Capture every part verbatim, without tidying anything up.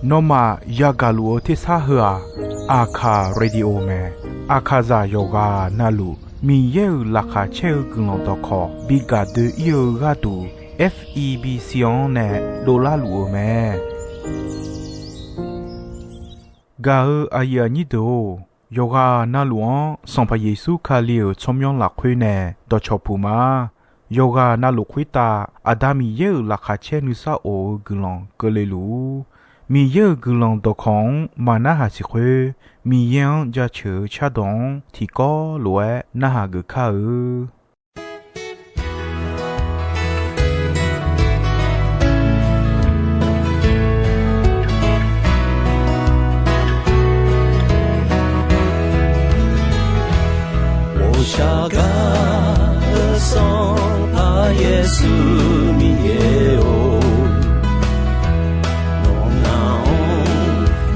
Nawmaf yagaq luf-eu tersar heu-aq, Aqkaq Radio mae. Aqkaqzaq yawqghaq navluf Miqyaer-euq laqkhaq caer-eu guiqlanq dawqkawq bi gaq doe-ir-eu gharduq, F E B C-anr nae dovlar luf-eu mae. Gaq-eu aqyuif aqnyir deuq-or, yawqghaq navluf-anr Sanqpaq Yeqsur Kali-euq tsawrmyanr lafkhoer nae dawqcawq puq ma. Yawqghaq navluf khoertav Aqda Miqyaer-euq laqkhaq caer nuisar of-eu guiqlanq keuvle luf-ur. Miqyaer-euq guiqlanq dawqkawq-anr maqnarhaq siq khoer, Miqyaer-anr jaceuq-eu cardawq-anr tiqkawv lof-aer narhaq geuf kar-eu. 我下嘎的上爬耶稣米耶哦，我那哦，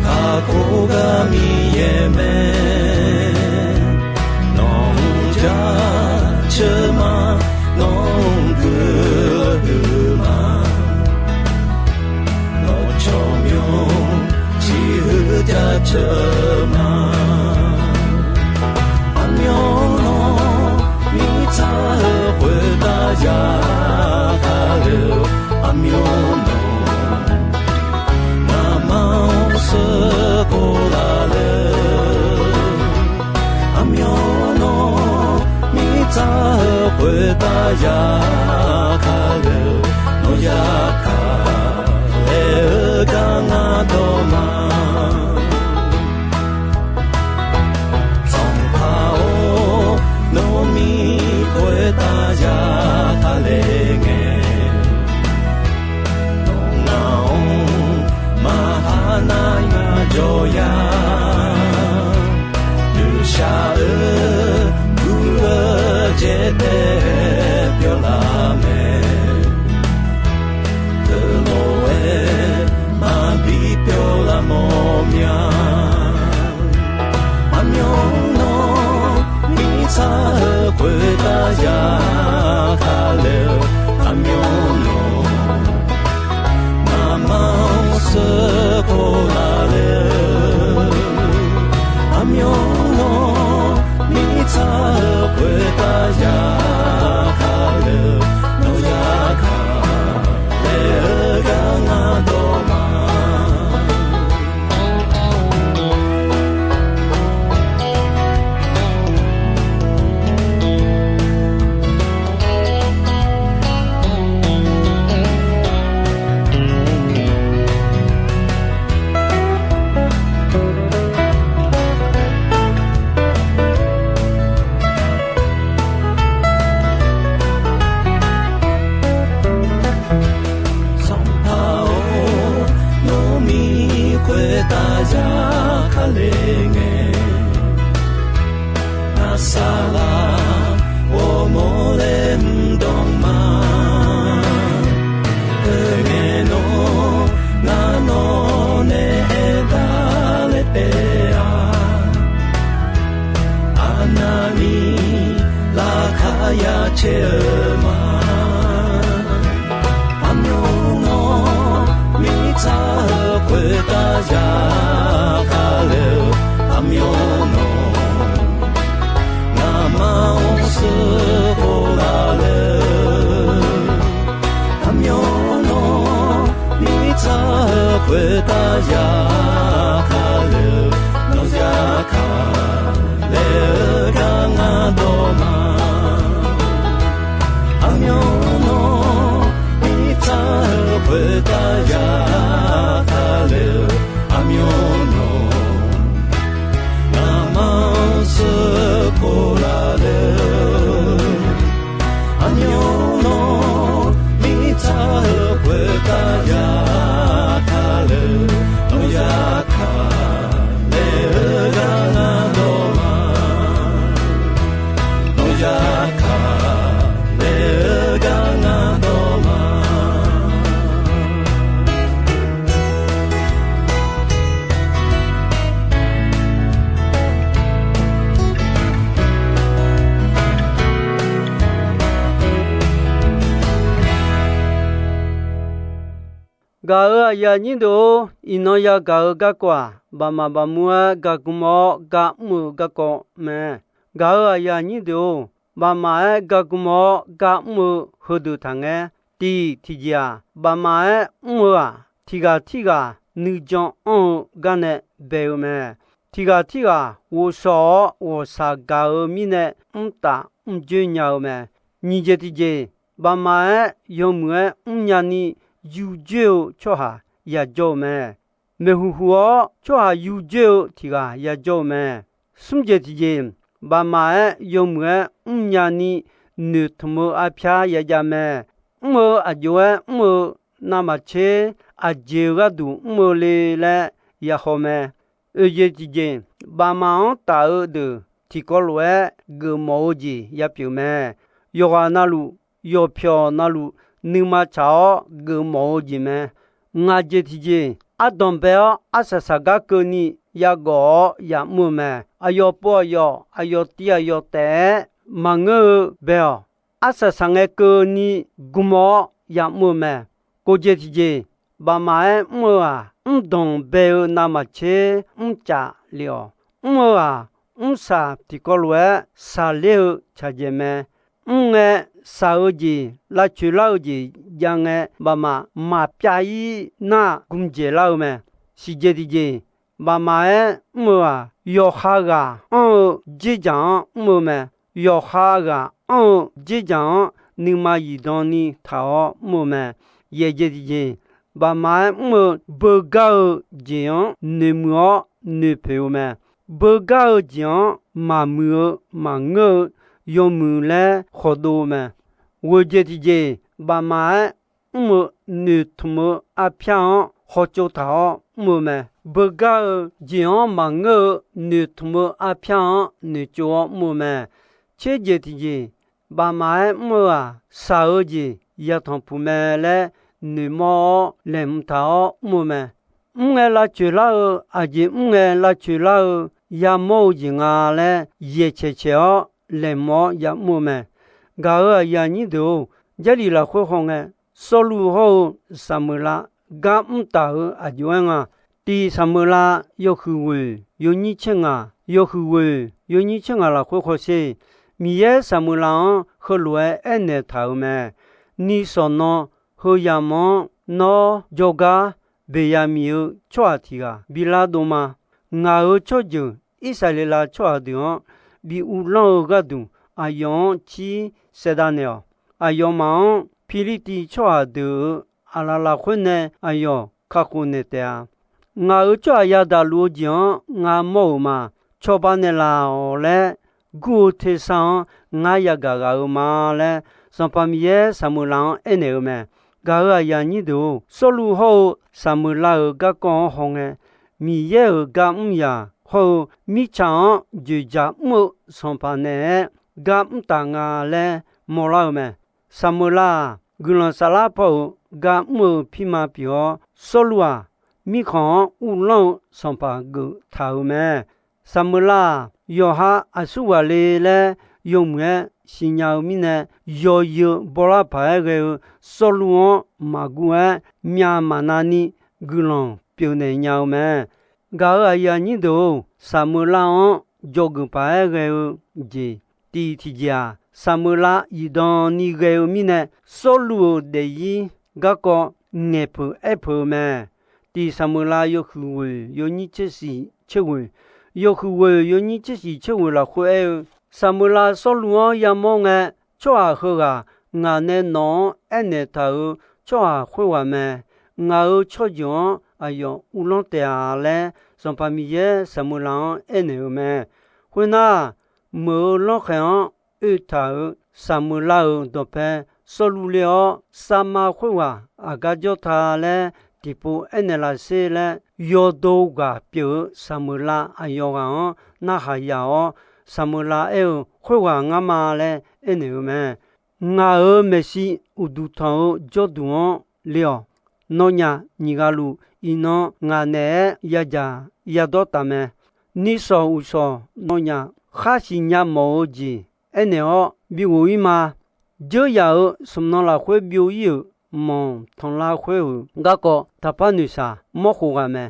卡古嘎米耶咩。 Nawq-anr jaceuq ma, nawq-anr guiqlanq huiq ma, nawq tsawrmyanr ciqhuiq jaceuq ma. Aqmyanluf mirtsaq-eu khoertav ya kale-eu, aqmyanluf ngamaf-anr sheuqkhof laf le. Aqmyanluf mirtsaq-eu khoertav ya kale-eu, nawq ya kale-eu gar ngar dawq ma. Sanqpaq-or, nawmir khoertav ya kale ngae, nawq ngaq-anr maqha nar ngar jawr ya. Dusha-eu gur-eu jaetae pyawr laf mae. Teulof-aer maqbi pyawr laf mawr mya. Aqmyanluf mirtsaq-eu khoertav ya kale-eu, aqmyanluf ngamaf-anr sheuqkhof laf le-eu, aqmyanluf mirtsaq-eu khoertav ya kale-eu, nawq ya kale-eu gar ngar dawq ma. Sanqpaq-or, nawmir khoertav ya kale ngae, ngar saqlaq ghawrmawr laer mr dawq ma. Oe ngae nawr ngar nawq nae aertaq laer taef-a. Aqnavni laqkhaq ya caer-eu ma. Aqmyanluf mirtsaq-eu khoertav ya kale-eu, aqmyanluf ngamaf-anr sheuqkhof laf le-eu, aqmyanluf mirtsaq-eu khoertav ya kale-eu, nawq ya kale-eu gar ngar dawq ma. Aqmyanluf mirtsaq-eu khoertav ya kale-eu, aqmyanluf ngamaf-anr sheuqkhof laf le-eu, aqmyanluf mirtsaq-eu khoertav ya kale-eu, nawq ya kale-eu gar ngar dawq ma. Gaq-euq aqyuif aqnyir deuq-or, iqnan yagaq-eu garkawv-aq, baqmaf baqmur-aer gargmr-awr garmr-eu garkawv mae. Gaq-euq aqyuif aqnyir deuq-or, baqmaf-aer gargmr-awr garmr-eu heudeuq taqngaer. Tiq tiqjeq-aq, baqmaf-aer mr-eu-aq, tiq ghaq tirghaq nuijan anr-eu gar nae bae-eu mae. Tiq ghaq tirghaq ghovshaw-awr ghawqshaq gaq-eu mirnae mrtaf mrjoer nya-eu mae. Nyiq jeq tiqjeq, baqmaf-aer yawmuiq-aer mrnya ni yurjoer-eu tsawrhaq yajawr-eu mae. Maeqhuq huq-awr tsawrhaq yurjoer-eu tiq ghaq yajawr-eu mae. Smr jeq tiqjeq, baqmaf-aer yawmuiq-aer mrnya ni noeqtmq-eu arpyar yajav mae. Mr-eu aqjox-aer mr-eu navmaqtser aqjeq-eu gharduq mr-eu le laer yahaw mae. Oeq jeq tiqjeq, baqmaf-anr taf-eu deuq tiqkawv lof-aer geufmawf-eu jeq yapyeuf mae. Yawqghaq navluf, yawqpyawq navluf, nuima tsaq-awr geufmawf-eu jeq mae. Ngaq jeq tiqjeq, ardanq bae-awr arsaq saqgar keuvni yagawf-awr yamr-eu mae. Aqyawf pov aqyawf, aqyawf tiv aqyawf taef-aer maqngeur-eu bae-awq. Arsaq saqngae keuvni gm-awr yamr-eu mae. Kof jeq tiqjeq, baqmaf-aer mr-eu-aq, mrdanq bae-eu navmaqtser mrcaf lef-awq. Mr-eu-aq, mrsaq tiqkawv lof-aer saqler-eu tsaqjaeq mae. Mr ngae, saq-eu jeq, lavcoeq lar-eu jeq jav ngae, baqmaf maqpyav-ir nar gmdzaeq lar-eu mae. Siqjeq tiqjeq, baqmaf-aer mr-eu-aq, yawqha ghaq anr-eu dzerdzaq-anr mr-eu mae. Yawqha ghaq anr-eu dzerdzaq-anr nuima zifdan ni taq-awr mr-eu mae. Yaeq jeq tiqjeq, baqmaf-aer mr-eu beugar-eu jeq-anr noeqmuiq-awr noeqpoeq-eu mae. Beugar-eu jeq-anr maqmuiq-eu maqngeur-eu yawmuiq laer khawqdov-eu mae. Ghoeq jeq tiqjeq, baqmaf-aer mr-eu noeqtmq-eu arpyar-anr hawtsov taq-awr mr-eu mae. Beugar-eu jeq-anr maqngeur-eu noeqtmq-eu arpyar-anr noeqtsov-awr mr-eu mae. Tser jeq tiqjeq, baqmaf-aer mr-eu-aq, saq-eu jeq yatanq puq mae laer noeqmawr-awr laeqhmq taq-awr mr-eu mae. Mr ngae lavcoeq lar-eu, aqjeq mr ngae lavcoeq lar-eu, yamawr-eu jeq nga laer yaeqcaeq caeq-awr laeqhmq-awr yamr-eu mae. Gaq-euq aqyuif aqnyir deuq-or, Jarlif lafkhoer hawngae, Sawrluv hawr-eu Saqmeuqlav gar mr taf-euq aqjox-aer nga. Tiq Saqmeuqlav yawhuiq ghoeq yawnyir tser ngaq, yawhuiq ghoeq yawnyir tser ngaq lafkhoer hawsher. Miqyaer Saqmeuqlav-anr heulof-aer aernaeq taq-euq mae. Ni sawq nan heu yamq-anr nawr jawrgar Beqyaqmiq-eu tsawrhaq tiq ghaq bilar dov ma. Ngaq-euq tsawrjeuq Irsaqleqlav tsawrhaq deuq-anr bi uvlanr-eu gharduq aqyawf-anr cir saevdav naeq-awq. Aqyawfmaf-anr Pirlirtiv tsawrhaq deuq-euq aqlaf lafkhoer nae aqyawf kakhof naeq taef-a. Ngaq-euq tsawrhaq yadaq luf-eu jeq-anr ngar mawr-euq ma. Cawba naeqlaf-awq laer gur-eu tersar-anr ngar yagaq ghaq-eu ma laer, Sanqpaq Miqyaer Saqmeuqlav-anr aernaeq-eu mae. Gaq-euq aqyuif aqnyir deuq-or, Sawrluv hawr-eu Saqmeuqlav-euq garkawv-anr hawngae, Miqyaer-euq gar mr yaq hawr-eu mirtsaq-anr dzoeqdzaq mr-eu sanqpaq naeq-aer gar mr taf nga laer mawrlar-eu mae. Saqmeuqlav-aq, guiqlanq saflar paw-euq gar mr-eu pirma pyeuf-awr, Sawrluv-aq, mirkhanq-anr uvlanr-eu sanqpaq geuf taq-euq mae. Saqmeuqlav-aq, yawqha aqsurghaq le laer yawmuiq-aer siqnya-eu mirnae, yawzeu bawlar paq-aer ghae-eu Sawrluv-anr maqguv-aer, myavmaqnav ni guiqlanq pyeufnaeq nya-eu mae. Gaq-euq aqyuif aqnyir deuq-or, Saqmeuqlav-anr dzawgeuf paq-aer ghae-eu jeq tiq tiqjeq-aq, Saqmeuqlav zifdan ni ghae-eu mirnae, Sawrluv-euq daefzir garkawv ngaeq peuq aer peuq-eu mae. Tiq Saqmeuqlav yawhuiq ghoeq yawnyir tser shiq tser ghoeq, yawhuiq ghoeq yawnyir tser shiq tser ghoeq lafkhoer aer-eu, Saqmeuqlav Sawrluv-anr yamawr ngae, tsawrhaq heughaq ngaq nae nawq-anr aernaeq taq-euq tsawrhaq khoerghaq mae. Ngaq-euq tsawrjeuq-anr aqyawf uvlanr taef-a laer, Sanqpaq Miqyaer Saqmeuqlav-anr aernaeq-eu mae. Khoernar, meuq-eu lanrkhaeq-anr oetaq-euq Saqmeuqlav-euq dawqpae Sawrluv ler-awr, Savma khoerghaq aqgar jawr ta laer tiqpov aernaeq laf sher laer, yawdo ghaq pyeuf-eu Saqmeuqlav aqyawf ghaq-anr narhaq yaf-awr, Saqmeuqlav aer-eu, Khoerghaq ngar ma laer aernaeq-eu mae. Ngaq-euq maeqshi uqduq tanq-eu jawrduq-anr le-awq. Nawnyaf nyiq ghaq luf iqnan ngaq naeq-aer yadzaq yadawr taf mae. Nishawq uqshawq nawnyaf khar siqnya mawf-eu jeq aernaeq-awr bighof-ir ma. Dzeur yaf-euq smq nan lafkhoer byov-ir-euq manq tanqlar khoer-euq garkawv taqpar noeqshaq mawr khof ghaq mae.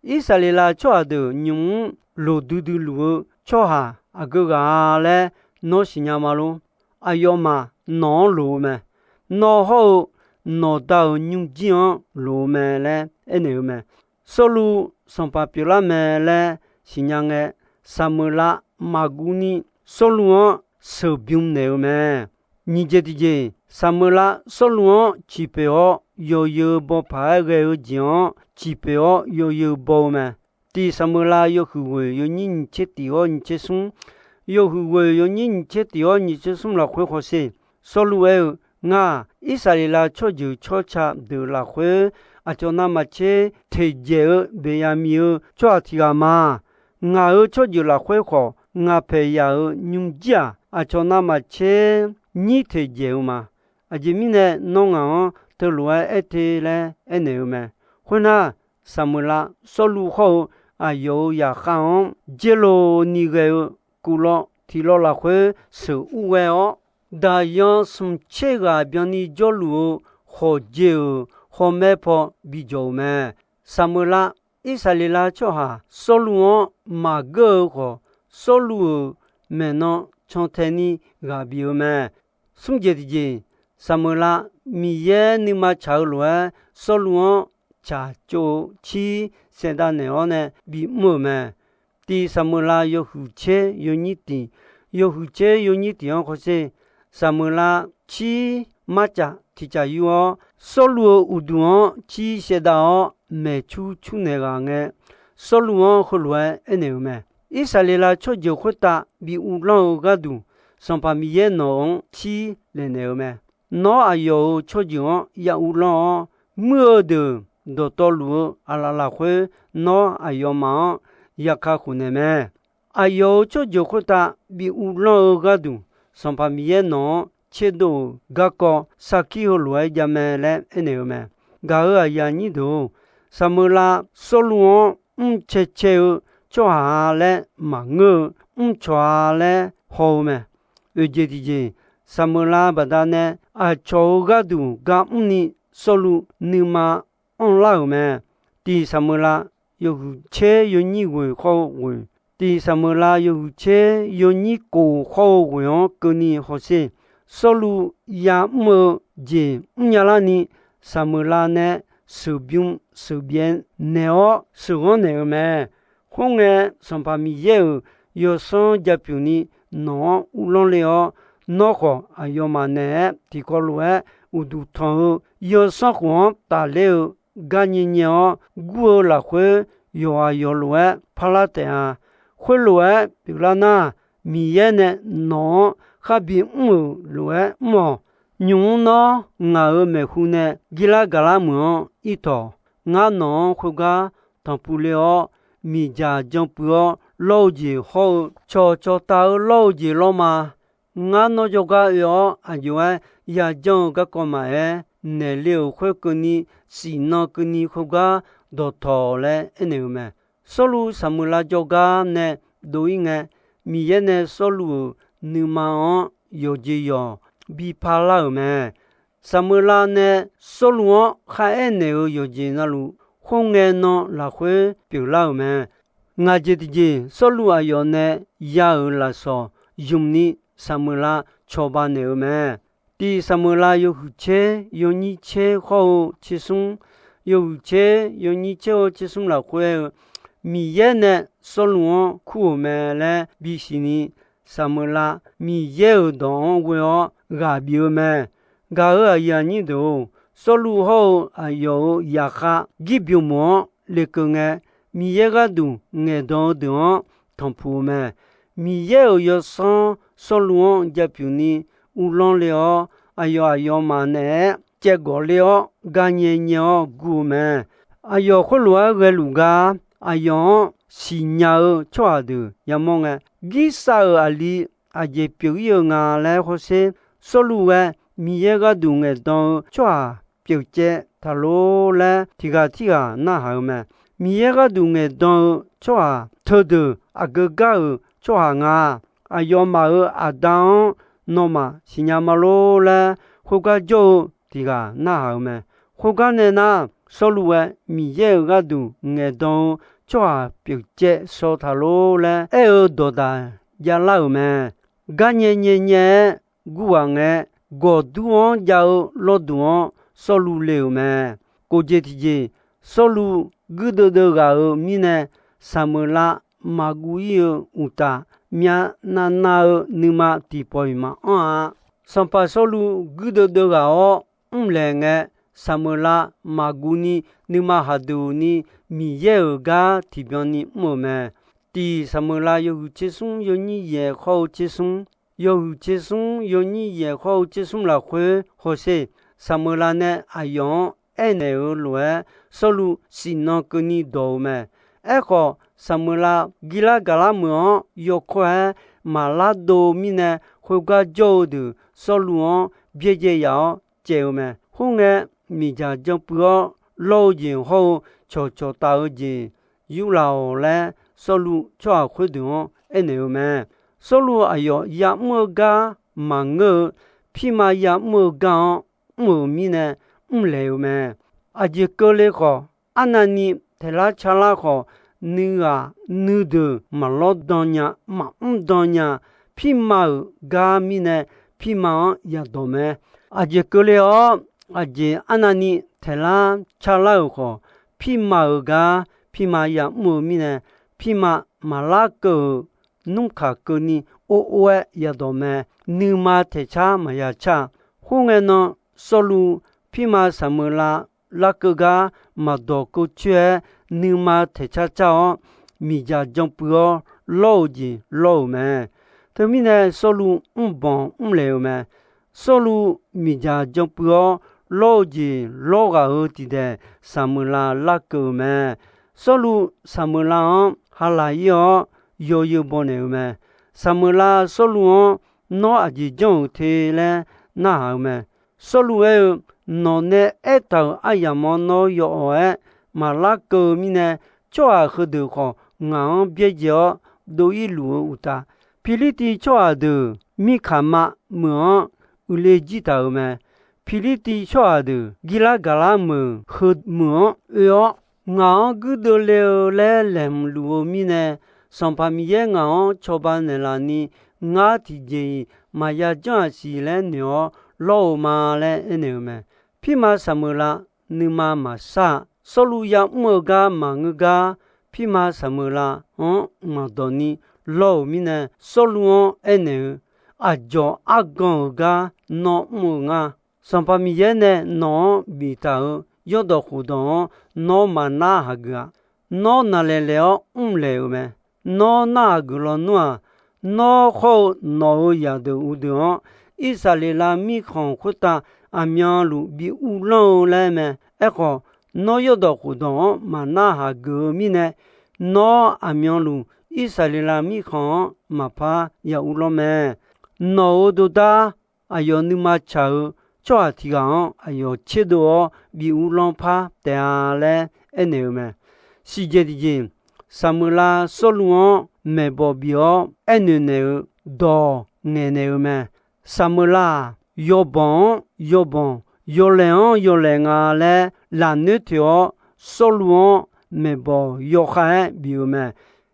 Irsaqleqlav tsawrhaq deuq nymq-mr loqdui dui luf-eu tsawrhaq aqgeu ghaq-a laer nawr siqnya ma lor. Aqyawfmaf nawq-anr loq-eu mae. Nawr hawr-eu nawqda-euq nymrjir-anr loq-eu mae laer aernaeq-eu mae. Sawrluv sanqpaq pyeuflar mae laer siqnya ngae, Saqmeuqlav maqguv ni Sawrluv-anr sheuqbymr naeq-eu mae. Nyiq jeq tiqjeq, Saqmeuqlav Sawrluv-anr ciqpoeq-awr, yawzeu baw paq-aer ghae-eu jeq-anr ciqpoeq-awr yawzeu baw-eu mae. Tiq Saqmeuqlav yawhuiq ghoeq yawnyir nyiq tser tiq-awr nyiq tser smr, yawhuiq ghoeq yawnyir nyiq tser tiq-awr nyiq tser smr lafkhoer hawsher. Sawrluv aer-eu, Ngar-aq, Irsaqleqlav tsawrjeuq tsawrca deuq lafkhoer aqcawq navmaqtser teqdzaeq-eu Beqyaqmiq-eu tsawrhaq tiq ghaq ma. Ngaq-euq tsawrjeuq lafkhoer khawf, ngaq paeq yaq-euq nymrjir-aq, aqcawq navmaqtser nyir teqdzaeq-eu ma. Aqjeq mirnae nawr ngaq-anr teulof-aer aer te laer aernaeq-eu mae. Khoernar, Saqmeuqlav Sawrluv hawr-eu aqyawf-euq zaqkhav-anr dzer lov ni ghae-eu kuvlawv tiqlawv lafkhoer sheuq ur ghae-awr, daqyan smq tser ghaq byanni jawrluf-eu hawqjeq-euq hawmaer paw bijawq-euq mae. Saqmeuqlav Irsaqleqlav tsawrhaq Sawrluv-anr maqgeur-eu khawf, Sawrluv-euq maeqnan cantae ni ghaq bif-eu mae. Smr jeq tiqjeq, Saqmeuqlav Miqyaer nuima tsaq-eu lof-aer Sawrluv-anr tsaqtsov-eu cir saevdav naeq-awr nae bimr-euq mae. Tiq Saqmeuqlav yawhuiq tser yawnyir tiq, yawhuiq tser yawnyir tiq-anr hawsher. Saqmeuqlav cir marcaf tiq caf yur-awr, Sawrluv-euq uqduq-anr cir saevdav-awr maeqcur cur naeq ghaq ngae, Sawrluv-anr heulof-aer aernaeq-eu mae. Irsaqleqlav tsawrjeuq khoertav bi uvlanr-eu gharduq, Sanqpaq Miqyaer nawq-anr cir laeqnaeq-eu mae. Nawr aqyawf-euq tsawrjeuq-anr ya uvlanr-awr, muir-eu deuq dawqtawvluf-eu aqlaf lafkhoer nawr aqyawfmaf-anr ya kakhof naeq mae. Aqyawf-euq tsawrjeuq khoertav bi uvlanr-eu gharduq, Sanqpaq Miqyaer nawq-anr tserdov-euq garkawv sarkir heulof-aer jav mae laer aernaeq-eu mae. Gaq-euq aqyuif aqnyir deuq-or, Saqmeuqlav Sawrluv-anr mr cae cae-eu tsawrhaq-a laer maqngeur-eu, mrcawq-a laer haw-eu mae. Oeq jeq tiqjeq, Saqmeuqlav baqdanae aqcawq-euq gharduq gar mrni Sawrluv nuima anrlar-euq mae. Tiq Saqmeuqlav yawhuiq tser yawnyir ghoeq khawr-eu ghoeq, tiq Saqmeuqlav yawhuiq tser yawnyir kof khawr-eu ghoeq-anr keuvni hawsher. Sawrluv yamr-eu jeq mrnya larni, Saqmeuqlav nae sheuqbymr sheuqbyaev naeq-awr sheuqghanr naeq-eu mae. Khoerngae, Sanqpaq Miqyaer-euq yawsanr ja pyeuf ni nawq-anr uvlanr le-awr, nawr khawf aqyawfmaf naeq-aer tiqkawv lof-aer uqduq tanq-eu yawsanr khof-anr tafler-eu gar nyaenyae-awr gur-eu lafkhoer yawqghaq yawq lof-aer parlar taef-a. Khoerlof-aer pyeuflar nar, Miqyaer nae nawq-anr kharbi mr-euq lof-aer mr-awq. Nymq-mr nawr ngaq-euq maeqhu nae Girlar gaqlar meuq-anr ir tawq. Ngar nawq-anr khoergar tanqpuq le-awr, miqdzaq jan puiv-awr lawr-eu jeq hawr-eu cawqcawq taf-eu lawr-eu jeq lawr ma. Ngar nawr jawrgar oe-awr aqjox-aer yajanr-eu garkawv maqaer, naeqle-euq khoerkeuvni, siqnan keuvni khoergar dawqtawq laer aernaeq-eu mae. Sawrluv Saqmeuqlav jawrgar nae dov-ir ngae, Miqyaer nae Sawrluv-euq nuima-anr yawqjeq yawq bi parlar-euq mae. Saqmeuqlav nae Sawrluv-anr kharaer naeq-euq yawqjeq navluf, khoerngae nan lafkhoer pyeuflar-euq mae. Ngaq jeq tiqjeq, Sawrluv aqyawf nae ya-euq lafsawq ymq ni Saqmeuqlav cawba naeq-eu mae. Tiq Saqmeuqlav yawhuiq tser yawnyir tser khawr-eu tser smr, yawhuiq tser yawnyir tser-eu tser smr lafkhoer-eu, Miqyaer nae Sawrluv-anr kur-euq mae laer bisiq ni, Saqmeuqlav Miqyaer-euq dawq-anr ghoe-awr ghaq bif-eu mae. Gaq-euq aqyuif aqnyir deuq-or, Sawrluv hawr-eu aqyawf-euq zaqkhav Girbymq-anr lekeuv ngae, Miqyaer gharduq ngaeqdan-eu deuq-anr tanqpuq-eu mae. Miqyaer-euq yawsanr Sawrluv-anr ja pyeuf ni uvlanr le-awr, aqyawf aqyawfmaf naeq-aer caevgawf le-awr, gar nyaenyae-awr gur-eu mae. Aqyawf khoerlof-aer ghaeluf gar aqyawf-anr siqnya-eu tsawrhaq deuq yamawr ngae, Girsav-euq aqli aqjeq pyeuf-ir-eu nga laer hawsher. Sawrluv ghae Miqyaer gharduq ngaeqdan-eu tsawrhaq pyeuf caev taq lor laer tiq ghaq tirghaq narhaq-eu mae. Miqyaer gharduq ngaeqdan-eu tsawrhaq teudeuq aqgeu gar-euq tsawrhaq nga. Aqyawfmaf-euq aqda-anr nawmaf siqnya ma lor laer khoergar jawr-eu tiq ghaq narhaq-eu mae. Khoergar nae nar, Sawrluv aer Miqyaer-euq gharduq ngaeqdan-eu tsawrhaq pyeufcaev shaw taq lor laer aer-eu dawqdaq javlar-euq mae. Garnyae nyaenyae-aer gurghaq ngae, gawqdur-anr jav-eu lawrduq-anr Sawrluv le-euq mae. Kof jeq tiqjeq, Sawrluv guirdeuv deuv ghaq-euq mirnae, Saqmeuqlav maqguv ir-eu uqtaf, myavnav nav-eu nuima tiqpawf-iq maqanr-a. Sanqpaq Sawrluv guirdeuv deuv ghaq-awr mrlaeq ngae, Saqmeuqlav maqguv ni nuima haqduq ni Miqyaer-euq gar tiqbyan ni mr-euq mae. Tiq Saqmeuqlav yawhuiq tser smr yawnyir yaeq khawr-eu tser smr, yawhuiq tser smr yawnyir yaeq khawr-eu tser smr lafkhoer hawsher. Saqmeuqlav nae aqyawf-anr aernaeq-euq lof-aer, Sawrluv siqnan keuvni dawq-eu mae. Aerkhawf, Saqmeuqlav Girlar Gaqlar meuq-anr yawkawr-aer maqlar dov-eu mirnae, khoergar jawr-eu deuq Sawrluv-anr byaerdzae yaf-awr caev-eu mae. Khoerngae, miqdzaq janpuiv-awr lawr-eu jeq hawr-eu cawqcawq taf-eu jeq yurlaf-awq laer, Sawrluv tsawrhaq khoerdeuq-anr aernaeq-eu mae. Sawrluv aqyawf ya'mr-eu gar maqngeur-eu, pirma ya'mr-eu gar-anr mr-euq mirnae mrlaeq-eu mae. Aqjeq keuvle khawf, arnavni taeqlar carlar khawf, nuighaq nuideuq maqlawr dan nya, maqmr dan nya. Pirma-euq gar mirnae, pirma-anr yadawq mae. Aqjeq keuvle-awr, aqjeq arnavni taeqlar carlar-euq khawf, pirma-euq gar pirma ya'mr-eu mirnae, pirma maqlar keuv-euq nmrkaq keuvni or or-aer yadawq mae. Nuima taeqcar maqya car. Khoerngae nan, Sawrluv pirma Saqmeuqlav larkeuv gar maqdawq keuv coer-aer, nuima taeqcar car-awr, miqdzaq janpuiv-awr lawr-eu jeq lawr-euq mae. Teumirnae, Sawrluv mrbanq mrlaeq-euq mae. Sawrluv miqdzaq janpuiv-awr lawr-eu jeq lawr ghaq-euq tiqdaeq Saqmeuqlav larkeuv-euq mae. Sawrluv Saqmeuqlav-anr halaq ir-awr, yawzeu baw naeq-euq mae. Saqmeuqlav Sawrluv-anr, Nawr aqjeq janr-euq te laer narhaq-eu mae. Sawrluv aer-eu, Nawq nae aertaq-euq aryamq-anr nawr yawawq-aer maqlar keuv-eu mirnae, tsawrhaq heudeuq khawf ngaq-anr byaerdzae-awr dov ir luf-eu uqtaf, Pirlirtiv tsawrhaq deuq Mirkaqmav meuq-anr uiqle jir taq-euq mae. Pirlirtiv tsawrhaq deuq Girlar Gaqlar meuq heu meuq-anr oe-awr, ngaq-anr guirdeuv le-eu laer laeqhmq luf-eu mirnae, Sanqpaq Miqyaer ngaq-anr cawba naeqlaf ni, ngar tiqjeq-iq maqya janr-aq siq laer noeq-awr lawr-eu ma laer aernaeq-eu mae. Pirma Saqmeuqlav nuima maqsar-aq, Sawrluv ya'mr-eu gar maqngeur gar, pirma Saqmeuqlav-anr maqdawq ni lawr-euq mirnae, Sawrluv-anr aernaeq-eu, Aqdzawq argan-euq gar nawr mr-eu nga. Sanqpaq Miqyaer nae nawq-anr biftaq-euq yawrdawq khofdawq-anr nawr maqnar hageuf-aq, nawr naqlaeq laeq-awr mrlaeq-euq mae. Nawr narhaq geuf lawnmr-aq, nawr khawr-eu nawq-euq zaqdeuq uqdeuq-anr, Irsaqleqlav mirkhanq khoertav aqmyanluf bi uvlanr-eu laer mae. Aerkhawf, nawr yawrdawq khofdawq-anr maqnar hageuf-eu mirnae, nawr aqmyanluf Irsaqleqlav mirkhanq-anr maqpar ya uvlanr mae. Nawq-euq dordar aqyawf nuima tsaq-eu tsawrhaq tiq ghaq-anr aqyawf tserdov-awr bi uvlanr par taef-a laer aernaeq-eu mae. Siqjeq tiqjeq, Saqmeuqlav Sawrluv-anr maeqbawq bif-awr aernoeq naeq-eu dawq ngaeqnaeq-eu mae. Saqmeuqlav-aq, yawbanq-anr yawbanq, yawlaeq-anr yawlaeq nga laer lafnoer toeq-awr, Sawrluv-anr maeqbawq yawkhav-aer bif-eu mae.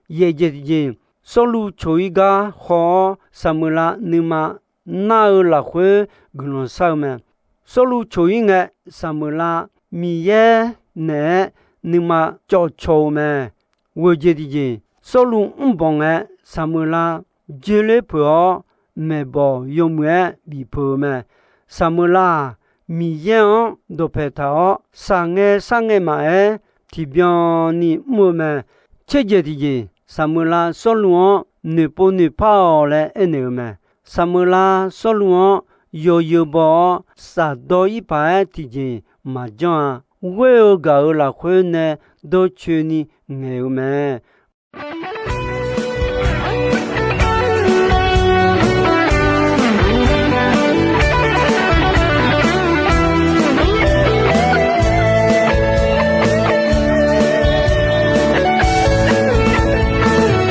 Yaeqjeq tiqjeq, Sawrluv coq-ir gar haw-awr, Saqmeuqlav nuima nar-eu lafkhoer guiqlanq shar-eu mae. Sawrluv coq-ir ngae, Saqmeuqlav Miqyaer naeq-aer nuima cawv caw-eu mae. Ghoeqjeq tiqjeq, Sawrluv mrbanq ngae, Saqmeuqlav joerler peuq-awr, maeqbawq yawmuiq-aer bif peuq-eu mae. Saqmeuqlav-aq, Miqyaer-anr dawqpaeq taq-awr, shaqngae sharngae maqaer, tiqbyan ni mr-eu mae. Tserjeq tiqjeq, Saqmeuqlav Sawrluv-anr noeqpov noeqpar-awq laer aernaeq-eu mae. Saqmeuqlav Sawrluv-anr yawzeu baw-awr, shafdawr-ir paq-aer tiqjeq maqjanr-a. Ghoer-eu gaq-euq lafkhoer nae dawrcoeni ngaeq-eu mae.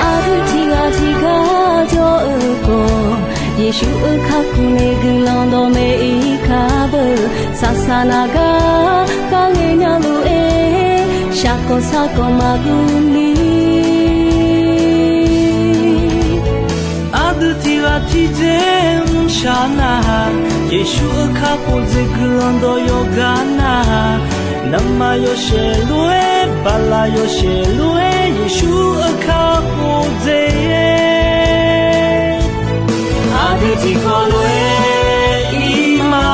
Aqdui tiqghaq tiqgar jawr-eu khawf, Yeqsur-euq kakhof nae guiqlanq dawqmaeq-ir kar beu. Saq Saqsaq naq gar kharngae nya lof-aer, shaqkawq saqkawq maqguv ni. Aqdui tiq ghaq tiqdzer mrshaq nar-aq, Yeqsur-euq kakhof dzaeq guiqlanq dawq yawqgar nar-aq, navmaqtser yawshaef lof-aer, baqlaq yawshaef lof-aer, Yeqsur-euq kakhof dzaeq-aer. Aqdui tiqkawv lof-aer ir ma.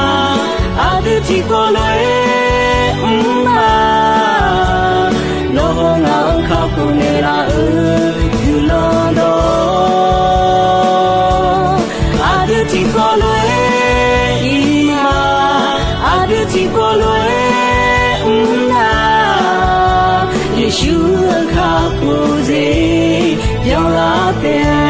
Aqdui tiqkawv lof-aer mr ma. Nawr haw ngaq-euq kakhof naeqlaf-euq guiqlanq dawq. Aqdui tiqkawv lof-aer ir ma. Aqdui tiqkawv lof-aer mr na. Yeqsur-euq kakhof dzaeq byanlar taef-a.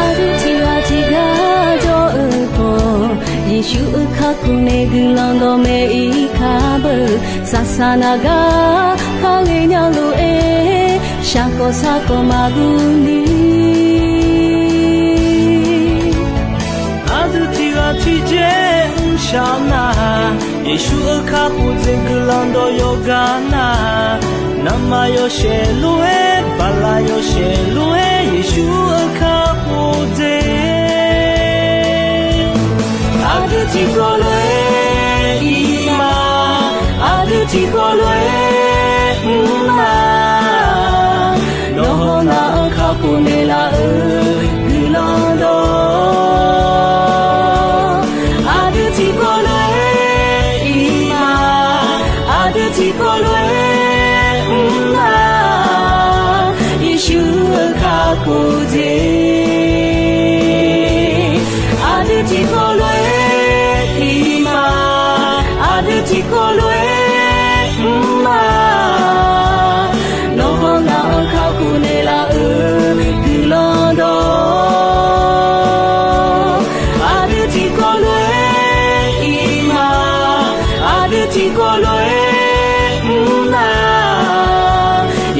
Aqdui tiq ghaq tiq gar jawr-eu khawf, Yeqsur-euq kakhof nae guiqlanq dawqmaeq ir kar beu. Saqsaq naq gar kharngae nya lof-aer, shaqkawq saqkawq maqguv ni. Aqdui tiq ghaq tiqdzer mrshaq nar-aq, Yeqsur-euq kakhof dzaeq guiqlanq dawq yawqgar nar-aq, navmaqtser yawshaef lof-aer, baqlaq yawshaef lof-aer, Yeqsur-euq kakhof dzaeq. Aqdui tiqkawv lof-aer ir ma. Aqdui tiqkawv lof-aer mr ma. Nawr haw ngaq-euq kakhof naeqlaf-euq guiqlanq dawq. Aqdui tiqkawv lof-aer ir ma. Aqdui tiqkawv lof-aer mr ma. Yeqsur-euq kakhof dzaeq. Aqdui tiqkawv lof-aer ir ma. Aqdui tiqkawv lof-aer mr ma. Nawr haw ngaq-euq kakhof naeqlaf-euq guiqlanq dawq. Aqdui tiqkawv lof-aer ir ma. Aqdui tiqkawv lof-aer mr ma.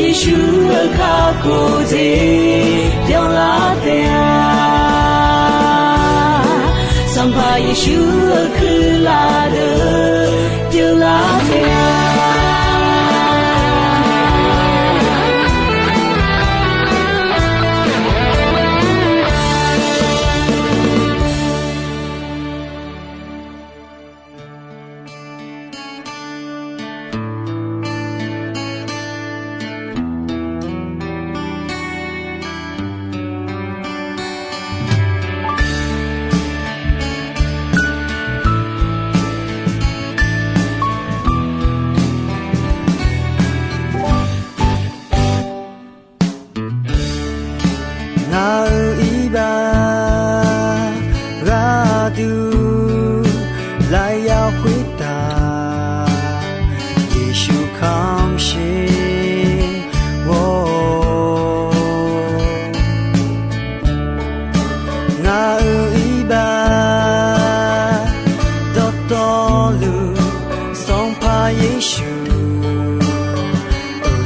Yeqsur-euq kakhof dzaeq byanlar taef-a. Sanqpaq Yeqsur-euq kuirlaf deuq byanlar taef-a. Ngaq-euq iqbax gharduq lafyaq khoertav Yeqsur kamq sher-awr, ngaq-euq iqbax dawqtawvluf Sanqpaq Yeqsur-euq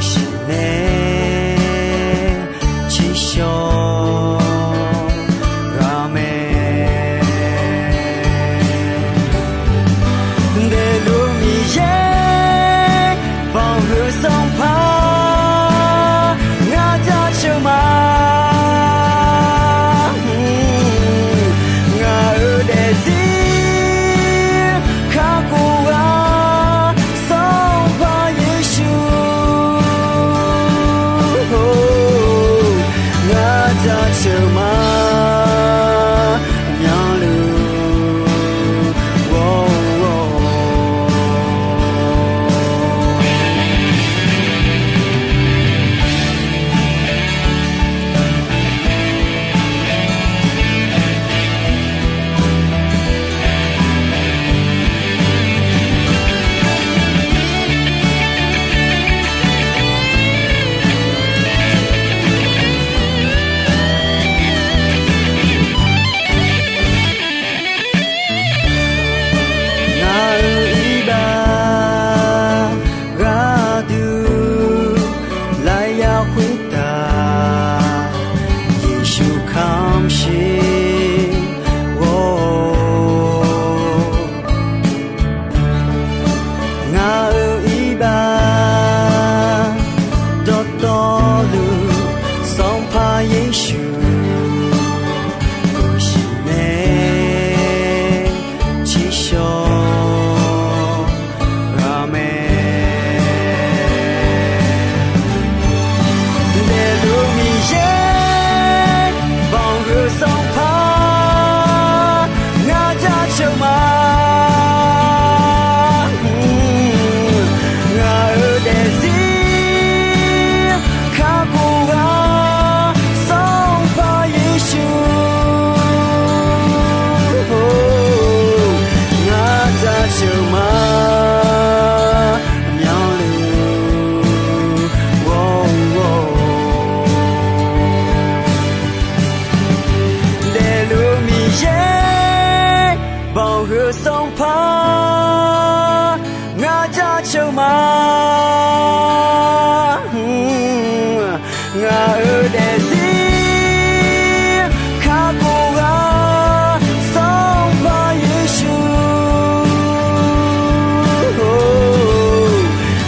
shiq nae tsiqshawq ghaq mae. Daefluf Miqyaer banqhuiq Sanqpaq ngar jaceuq ma. Ngaq-euq daefzir kakhof ghaq Sanqpaq Ngaq-euq daefzir kakhof ghaq Sanqpaq Yeqsur,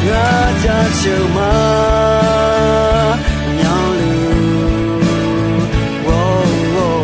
ngaq jaceuq ma myanluf ghawr-eu.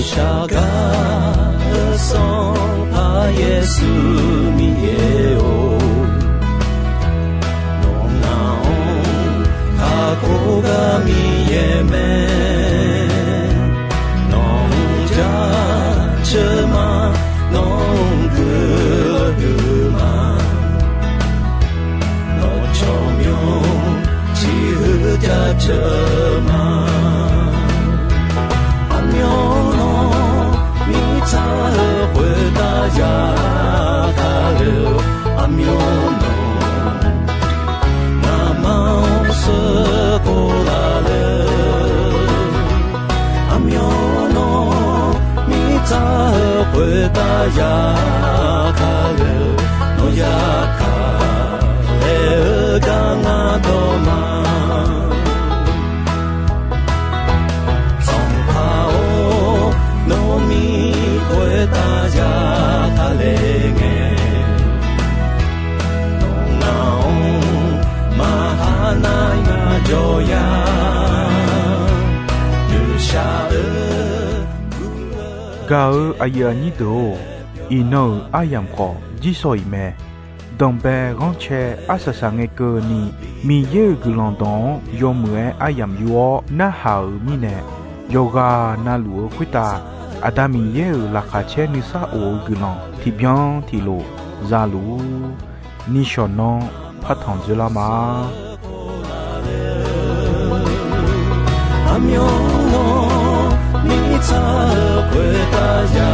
Ghovshaw gar-eu Sanqpaq Yeqsur Miqyaer-or, nawq ngaq-anr kakhof gar Miqyaer mae. Nawq-anr jaceuq ma, nawq-anr guiqlanq huiq ma. Nawq tsawrmyanr ciqhuiq jaceuq ma. Aqmyanluf mirtsaq-eu khoertav yaqkaq le-eu, aqmyanluf ngamaf-anr sheuqkhof laf le-eu, aqmyanluf mirtsaq-eu khoertav yaqkaq le-eu, nawq yaqkaq laer-eu gar ngar dawq ma. Sanqpaq-or, nawr mir khoertav yaqkaq le ngae, nawq ngaq-anr maqha nar ngaq jawr ya. Gaq-eu aqyuif aqnyir deuq-or, iqnan-euq aryamq khawf jirsawq iq mae. Danqbae ghanrcae arsaq saq ngae keuvni, Miqyaer-euq guiqlanq dawq-anr yawmuiq-aer aryamq yur-awr narhaq-euq mirnae, yawqghaq navluf-eu khoertav Aqda Miqyaer-euq laqkhaq caer nuisar of-eu guiqlanq tiqbyan tiqlof za luf-ur. Nishawq nanr partanq dzoerlar ma. Aqmyanluf mirtsaq-eu khoertav ya